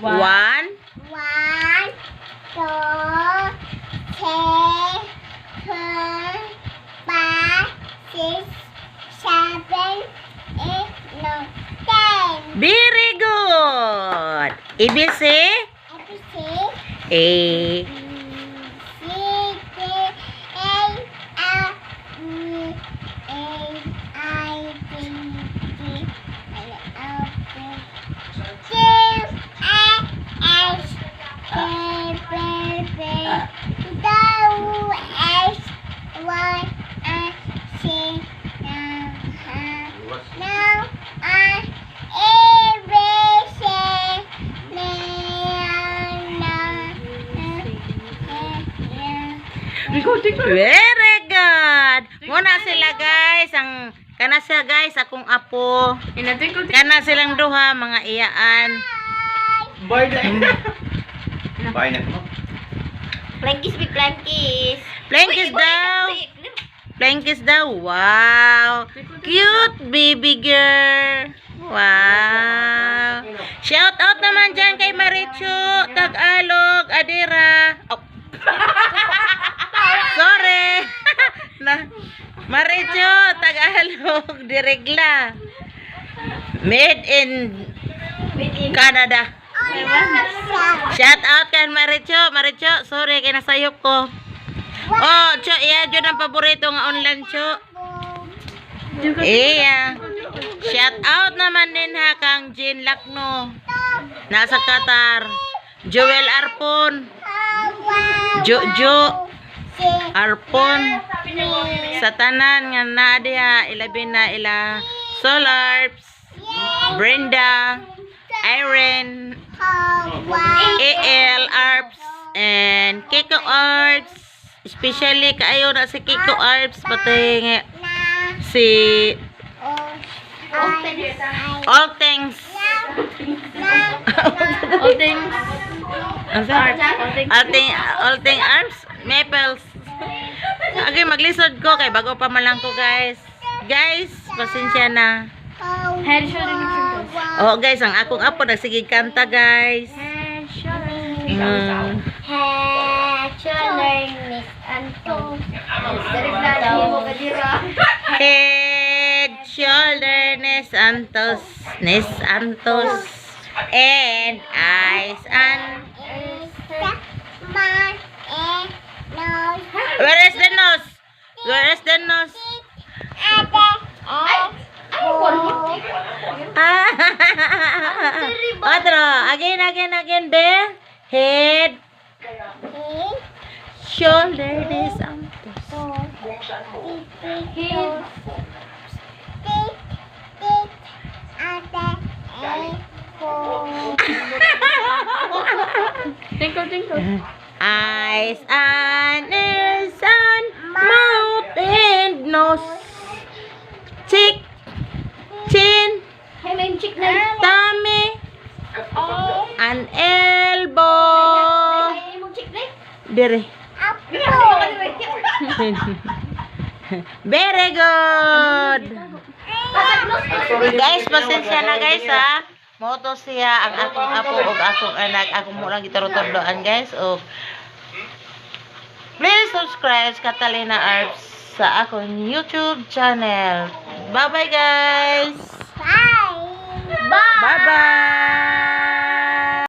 One. One, two, three, four, five, six, seven, eight, nine, 10. Very good. A, B, C. A, B, C, A. C, D, A, F, E, A, I, D, G, L, L, P, Q, R, S, T, V, V, W, S, Y, X, C, N, H, Now, I, A, B, C, D, N, N, N, Very good. Muna sila, guys, ang kana siya, guys, akong apo. Kana silang duha mga iyaan. Bye na. Bye na mo. Flying kiss, big flying kiss. Flying kiss daw. Flying kiss daw. Wow. Cute baby girl. Wow. Shout out naman dyan kay Marichu, Tagalog, Adira. Oh. Sorry. Na, Marichu, Tagalog, Diregla. Made in Canada. Shout out kay Maricho. Maricho, sorry kay nasayop ko. Oh, Cho, iya jud ang paborito nga online, Cho. Iya. Shout out naman din ha kang Jean Lakno. Nasa Qatar. Joel Arpon. Jojo Arpon. Sa tanan nga naa diha, ilabi na ila Solarps, Brenda, Irene, AL Arps, and Kiko Arts. Especially kaayo na si Kiko Arts, pati nga si All Things. All things. Asa? All thing arms, maples. Okay, maglisod ko kay bago pa man lang ko, guys. Guys, pasensya na. Head, shoulder, knees, and toes. Oh, guys, ang akong apo nagsige kanta, guys. Head, shoulder. Head, shoulder, knees, and toes. Head, shoulder, knees and toes, knees and toes, and eyes and Mouth and nose. Where is the nose? Where is the nose? Other elbow. Ah. Otro. Again, again, again, be. Head, Head, shoulder, knees and toes. toes, teeth, teeth, teeth, other elbow. Twinkle, twinkle. Eyes and ears and mouth and nose. Cheek, chin, Hey, may chick na. Tummy, and elbow. Ay, mong chick na. Dire. Apple. Very good. Guys, pasensya na, guys, ha. Moto siya ang akong apo ug akong anak. Akong mo lang giturotudloan, guys. Og please subscribe Catalina Arts sa akong YouTube channel. Bye-bye, guys.